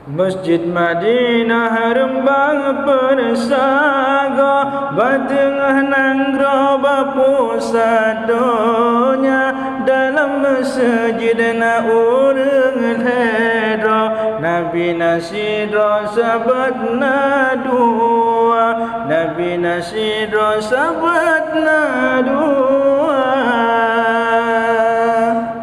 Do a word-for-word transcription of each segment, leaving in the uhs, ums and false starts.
Masjid Madinah reumbang peusagoe, bak teungoh nanggroe bak pusat donya. Dalam masjid na ureuëng lhée droe, Nabi na sidroe, sahabat na dua. Nabi na sidroe, sahabat na dua.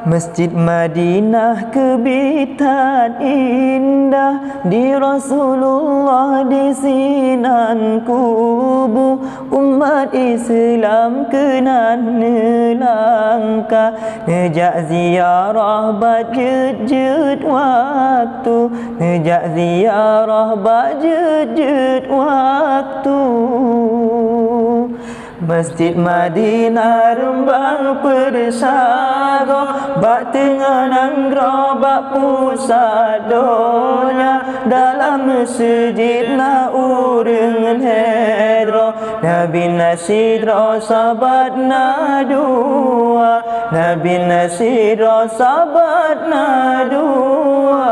Masjid Madinah keubiet that indah, di Rasulullah disinan kubu. Umat Islam keunan neulangkah, neujak ziarah bak jeuet-jeuet waktu, neujak ziarah bak jeuet-jeuet waktu. Masjid Madinah reumbang peusagoe, bak teungoh nanggroe bak pusat donya. Dalam masjid na ureuëng lhée droe, Nabi na sidroe, sahabat na dua. Nabi na sidroe, sahabat na dua.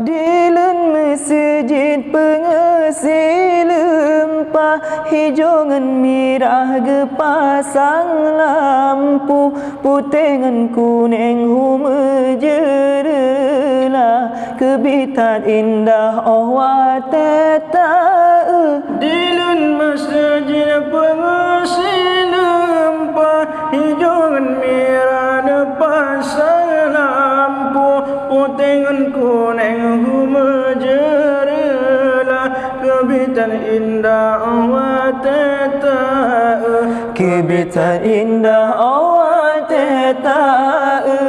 Di leuen masjid peungeusi leumpah, hijau ngon mirah geupasang lampu, putéh ngon kunéng hu meujeureulah, keubiet that indah óh watée taeu. Di leuen masjid peungeusi leumpah, hijau ngon mirah neupasang lampu, putéh ngon kunéng hu meujeureulah, keubiet that indah óh watée taeu. Keubiet that indah óh watée taeu.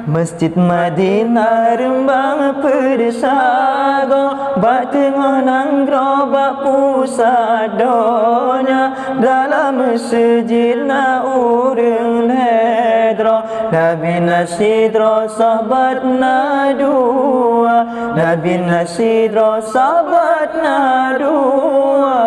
Masjid Madinah reumbang peusagoe, bak teungoh nanggroe bak pusat donya. Dalam masjid na ureuëng lhée droe, Nabi na sidroe, sahabat na dua. Nabi na sidroe, sahabat na dua.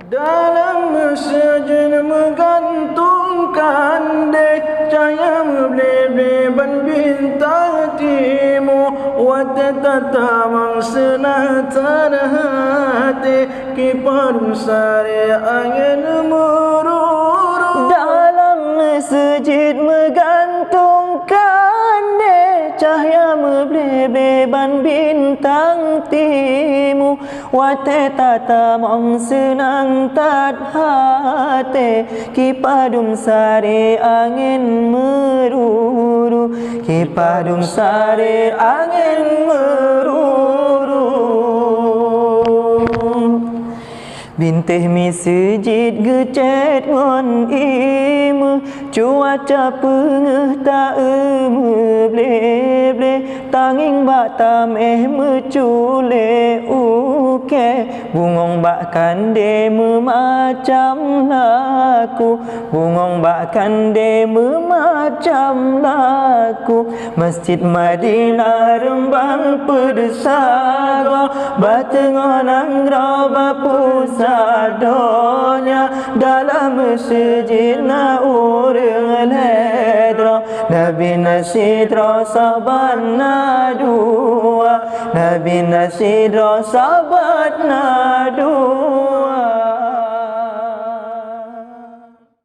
Dalam masjid meugantung kandé, cahya meuble-ble ban bintang timu. Watée tatamong seunang that até, kipadum sare angén meururu. Dalam masjid meugantung kandé, cahya meuble-ble ban bintang timu. Watée tatamong seunang that até, kipadum sare angén meururu, kipadum sare angén meururu. Bintéh masjid geucét ngon imeue, cuaca peungeuh taeu meuble-ble, tangieng bak taméh meuculék ukée, bungöng bak kandé meumacam laku, bungöng bak kandé meumacam laku. Masjid Madinah reumbang peudeusa goe, bak teungoh nanggroe bak pusat donya. Dalam meuseujid na ureuëng lhée droe, Nabi na sidroe, sahabat na dua. Nabi na sidroe, sahabat na dua.